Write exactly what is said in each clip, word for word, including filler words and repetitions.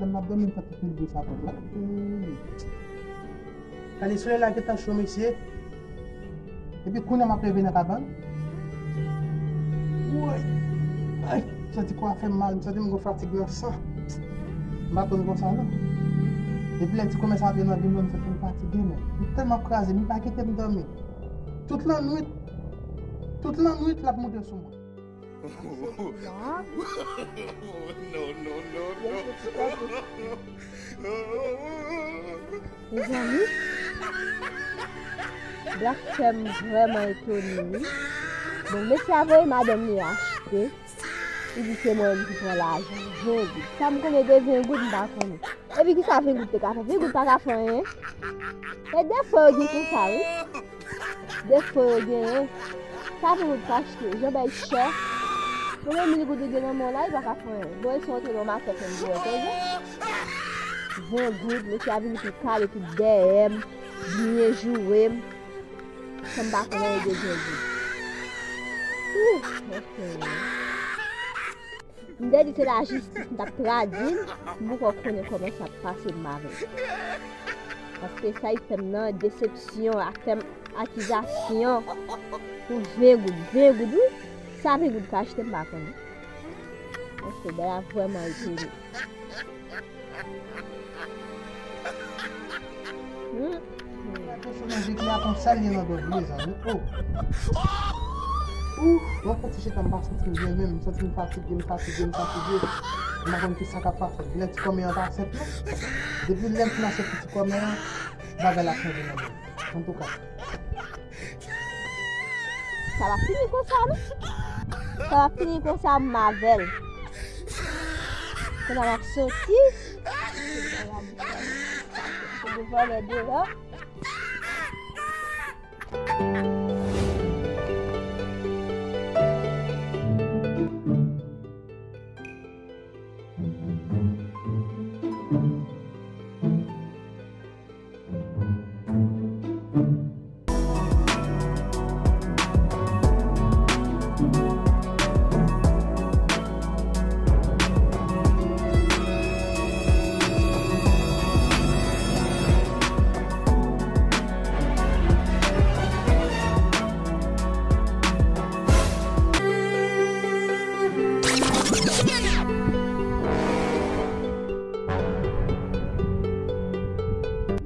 M ap dòmi, m santi pil bri sa pòt la. Hmm. Gade, solèy la gentan cho, mesye. Epi kounye a m ap leve nan kabann. Woy! Ay, m santi kò a fè m mal, m santi m gen fatig nan san. M pa konn konsa, non. Epi lè ti kòmès ap vin nan vi m, m santi m fatige, men. M tèlman kraze, m pa kite m dòmi. Tout lannwit, tout lannwit, l ap moute sou mwen. Non, non, non, non. Mezanmi, Black fè m vrèman etone, wi. Bon, mesye a voye madanm li achte. Li di se mwen menm ki pran lajan. Ven goud. Sa m konnen de ven goud, m pa konnen. Epi kisa ven goud te ka fè? Ven goud pa ka fè anyen. E defo yo gen konsa, wi. Defo yo genyen. Sa ven goud ka achte? Jan bèy chè. Mwen menm, mil goud ou gen nan men w la, li pa ka fè anyen. Bon, e si w antre nan makèt menm pou wè koze. Ven goud, mesye a vin epi kale tout dèyè m, byen joure m. San m pa konn anyen de ven goud. Ouh, mesye. M te di se lajistis m t ap tradi l, m poko konnen kòman sa ap pase m avè l. Paske sa l fè m nan, desepsyon, ak fè m akizasyon pou ven goud. Ven goud, wi. Sa ven goud ka achte, m pa konnen. Paske bagay la vrèman etone. Hmm. Gade chonanje ki la konsa l ye nan dòmi, mezanmi. Oh. Ouh, mwen fè ti chita, m pa santi m byen menm, m santi m fatige, m fatige, m fatige. M pa konn kisa k ap pase. Lè ti kòmè an pa senp non. Depi lè m fin asèpte ti kòmè an, bagay la chanje nan men m. Antouka. Sa va fini konsa, non? Sa va fini konsa, m avè l. Kounye a m ap soti. Pou vòlè deyò.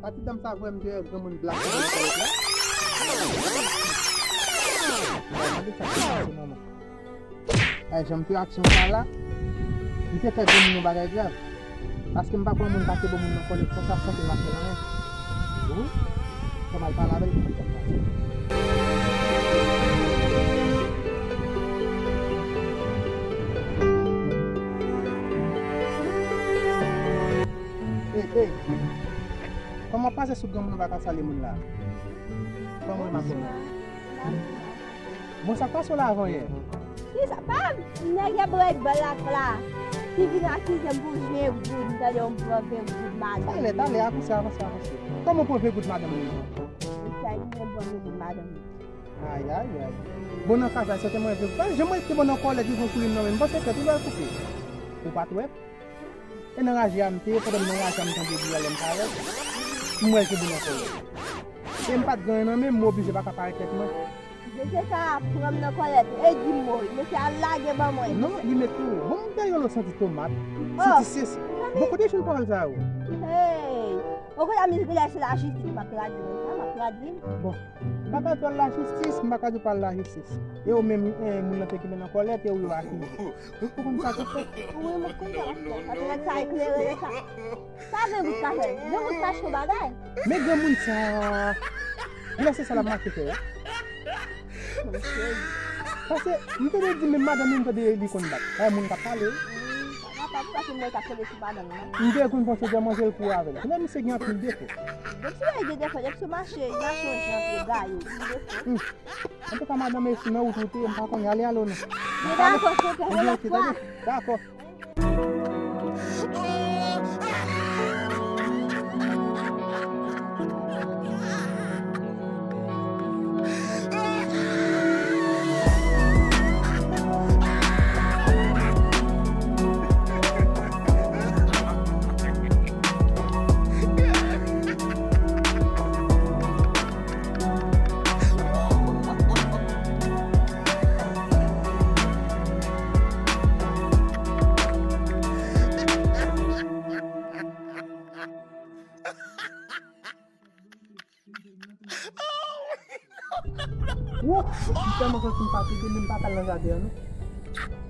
Pati dam sa voye m dèyè granmoun blak nan kòlèt la. Gade sa k ap pase manman. Ay, jan m te aksyon sa la, li te fè granmoun yon bagay grav. Paske m pa kwè yon moun pase bon moun nan kòlèt konsa san ke l pa fè l anyen. Wi. Fò m al pale avè l pou m konn sa k pase. Ey, ey. Kòman w ap pase sou granmoun ou pa ka salye moun la? Kòman w ap pase? Bon, sa k pase w la avan yè? Kisa? Pa nèg e bwè blak la ki vin akize m pou ven goud, m tande yon pran ven goud madanm. Talè, talè, avanse, avanse, avanse. Kòman w pran ven goud madanm ou? Sa li vin pran ven goud madanm li. Ay, ay, ay. Bon, nan ka sa, sèten mwen ven goud. Jan mwen te bon nan kòlèt, li vin kouri m nan men m, m panse tèt li pral koupe. Ou pa t wè? E nan raje a m te ye, pandan m nan raje a m tande bri a lè m parèt, m wè l te bon nan kòlèt. E m pa t gen anyen nan men m, m oblije pa ka parèt tèt mwen. Mesye sa a pran m nan kòlèt e di m, "Woy, mesye a lage ban mwen." Non, li met tou. Bon, m te rele w santi tomat, santi sesi. Bon, kote w jwenn pawòl sa yo? Hey! Ou konn a mizik lè se lajistis m ap tradi, men sa m ap tradi. Bon, m pa ka di w al lajistis, m pa ka di w pa al lajistis. E ou menm, eh, moun nan te kenbe nan kòlèt, e ou yo akize. Ou konn sa k ap fèt? Wi, mwen konn sa k ap fèt. Paske nèg sa eklere, nèg sa. Sa ven goud ka fè? Ven goud ka achte yon bagay? Men granmoun sa. Lè se sa l ap mache fè, wi. Paske m te di menm madanm li, m tande li konn bat. Ay, moun k ap pale, wi. Sa pa pou sa se mwen k ap tande sou madanm nan. M te konn pran chòdyè manje l kouri avè l. Kounye a misye gen anpil defo. Depi se gen defo, depi se mache, mache yon jan pou gaye, gen defo. Hmm. Antouka, madanm, e si nan wout ou te ye, m pa konnen, ale, ale w non. Men dakò, chofè, yon lòt fwa. Dakò. Wouh! M tèlman santi m fatige, men m pa ka al nan jaden an, non.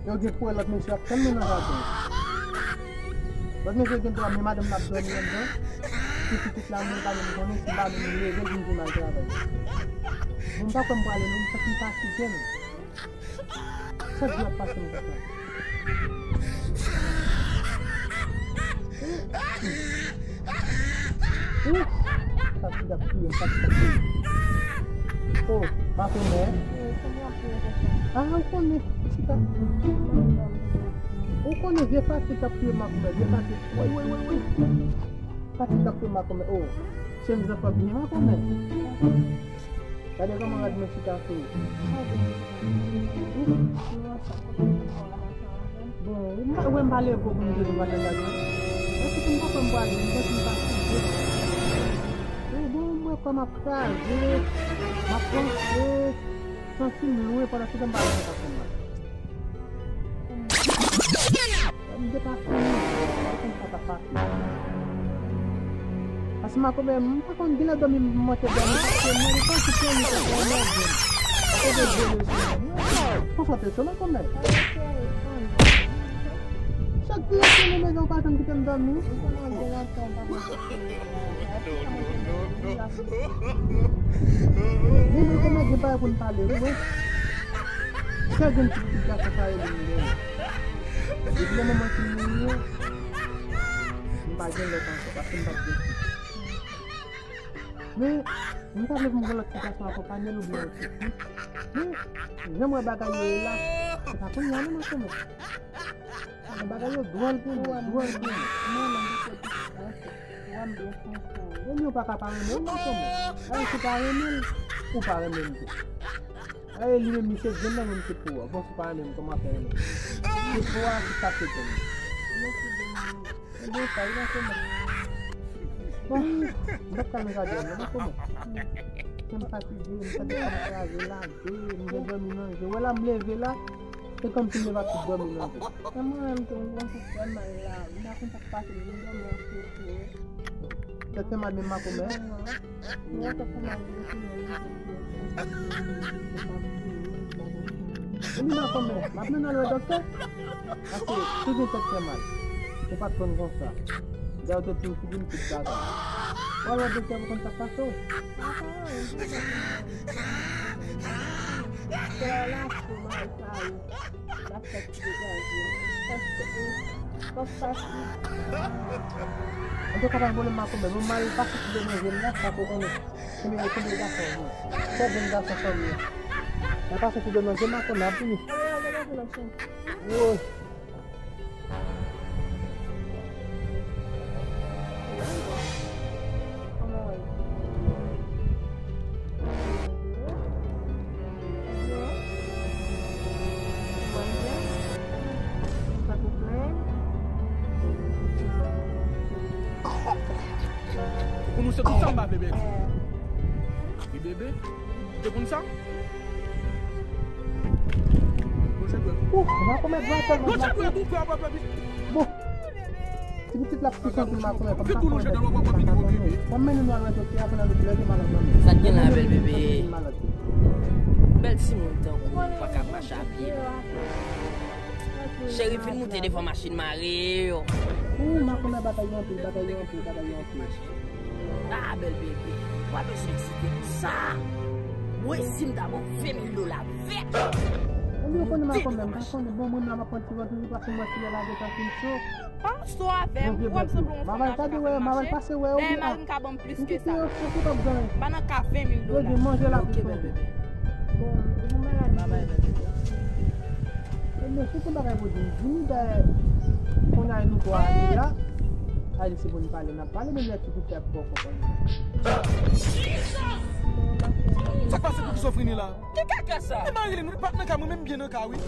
Yo gen pou wè lòt mesye ap tann mwen nan jaden an. Lòt mesye gen dwa, men madanm nan ap dòmi anndan. Pou pitit la, mwen pa menm konnen si m pa menm leve pou m vin al travay. Bon, m pa kwè m prale, non, m santi m fatige, non. Chak jou ap pase m konsa. Ouh! Fatig ap touye m, fatig ap touye m. Oh, makomè. Ah, ou konnen, chita. Ou konnen vye fatig ap touye makomè, vye fatig. Woy, woy, woy, woy. Fatig ap touye makomè. Oh, chemiz an twò byen makomè. Gade kòman rad mwen chita sou ou. Bon, ou pa wè m pa leve pou m te pral nan gade. Èske m pa kwè m pral, m santi m fatige. E bon, mwen kwè m ap kraze, m ap panse, santi m lwen pandan se tan m pa wè sa fè m mal. M te pa fini. Mwen konn sa k ap pase. Paske makomè, m pa konn, genlè dòmi m manke dòmi, paske mwen li santi plen li konsa nan men m. Kote dlo mesye? Konsantre sou makomè. Chak jou yo fini men ou pa janm kite m dòmi. Gen makomè gen bagay pou n pale, wi. Sèl grenn ti pitit gason sa yo vin gen. Depi lè manman ti mouri yo, m pa gen lòt ankò, paske m pa t gen fi. Men, m ta vle pou m gen lòt ti gason akonpanye l oubyen yon ti fi. Men, jan m wè bagay yo ye la, se pa kounye a non, makomè. Bagay yo dwòl pou mwen, dwòl pou mwen. Mwen menm, m te fè pitit mwen, se pou m byen konsa. Moun yo pa ka pa renmen w, makomè. Ayisyen pa renmen l, ou pa renmen l tou. Aye, li menm, li se grenn nan menm se pou ou. Bon, si pa renmen m, kòman fè renmen m? Se pou ou a ki sa se grenn. Mèsi, Bondye. E bon, sa, li pa se mwen. Bon, m p ap ka nan jaden an, non, makomè. Kè m fatige, m santi kò m kraze, lage, m gen dòmi nan je. Wè la, m leve la, se kòmsi m leve ak tout dòmi nan je. E mwen menm tou, m gen yon ti fè mal la. M pa konn sa k pase m, m dòmi an soufri. Tèt fè mal menm makomè? Mwen tèt fè mal, m retounen. Epi makomè, m ap mennen w al wè dòktè. Paske si w gen tèt fè mal, ou pa t konn konsa. Dayè w te di w sou vin tout bagay. W al wè dòktè pou konn sa k pase w. Papa, m pa konn. Fè relasyon mari sa yo. L ap fè ti degaje. Paske, paske. Antouka, pa gen pwoblèm makomè. Mwen m al pase ti de manje m la, sa ke w konnen. Konbyen, konbyen gason, wi. Sèl jèn gason fanmi an. Mwen pase ti de manje makomè, ap vini. Woy. Pou nou se konsa m pa vle bebe. Wi, bebe. Ou te konn sa? Bonjè dwèt. Ou, makomè dwèt tèlman. Bonjè dwèt, ou pè, pè, pè. Bon. Ti pitit la piti anpil makomè, kòm sa fè w bèt, sa pa ka fè. Bon, mennen nou al wè doktè a, pou n al lè gen malad nan men. Sa k gen la, bèl bebe? Bèl timoun tankou ou pa ka mache a pye. Cheri, vin moute devan machin mari w. Ou, makomè, bagay yo anpil, bagay yo anpil, bagay yo anpil. Ah, bèl bebe, ou pa bezwen eksite konsa. Mwen, si m ta ba w ven mil dola vèt. Ou byen konnen makomè, m pa konnen, bon, mwen menm la, m ap pran ti vant toujou, paske m wè kilè lage sa fin cho. Pa anso avè m, ou wè m sanble yon fanm a chita fin mache. Dayè mari m ka ban m plis ke sa. M pa nan ka ven mil dola. Ok, bèl bebe. Babay, bèl bebe. Ebyen, se te bagay pou di m. Jimmy, dayè, kounye a nou twa ale la. Ay, se pou n pale, n ap pale, men lè ti kout tèt poko konnen. Sa k pase pou ki sofri ni la? Ki kaka sa? E Marilyn, ou pa t nan ka, mwen menm byen nan ka, wi.